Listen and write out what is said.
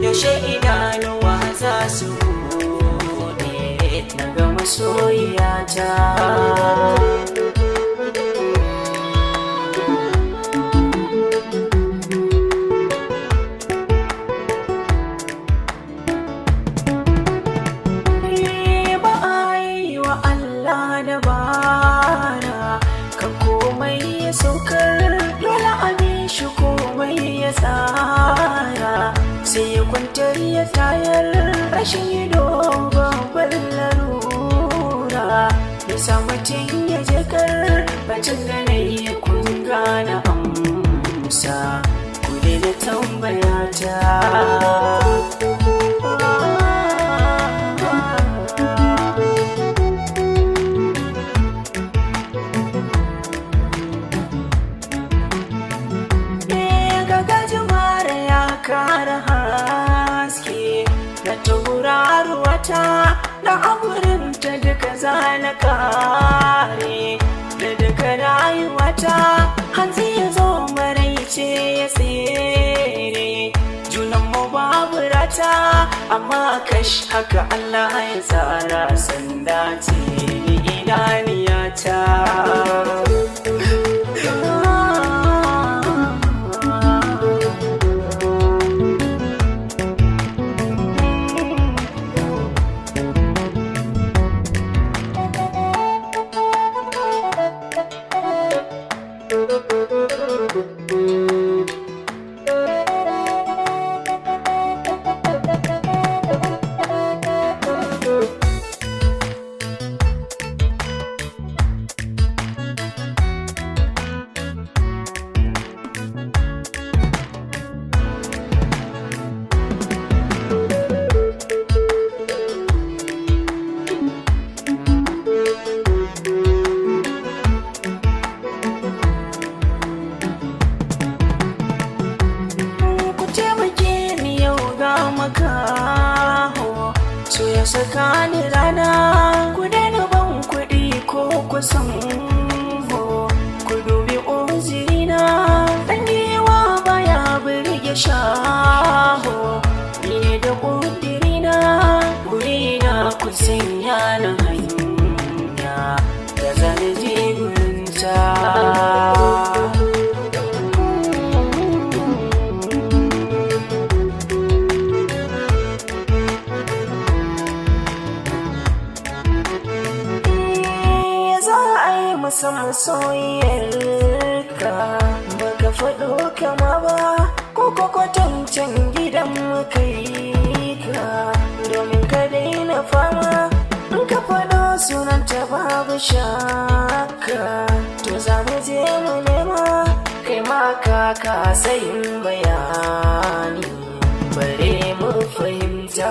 Yaushe idanuwa za su buɗe na ga masoyiyata. Ba a yi wa Allah dabara, ka komai ya saukar dole abin shi komai ya tsara. Sai ya kwantar ya tayar rashin ido babban larura, ya sa mutum ya je kar bacin da na yi kun gane amsa, ku daina tambaya ta. Kara haske na tauraruwata na agurinta duka zana kare da duka rayuwata, hanzi ya zo maraice ya tsere junanmu babu rata, amma kash haka Allah ya tsara sanda ce ni idaniyata. Makaho so ya saka ni rana, ku daina ban kuɗi ko kusan ho, ku dubi uzurina, ɗan giwa baya birge shaho, ni ne da ƙudirina, burina ku sanya na hanya da zan je gurinta. Musamman soyayyarka baka faɗo kama ba, ko kwatancin gidan muka yi ka, domin ka daina fama in ka faɗo sunanta babu shakka, to za mu je mu nema kai ma ka kasa yin bayani bare mu fahimta.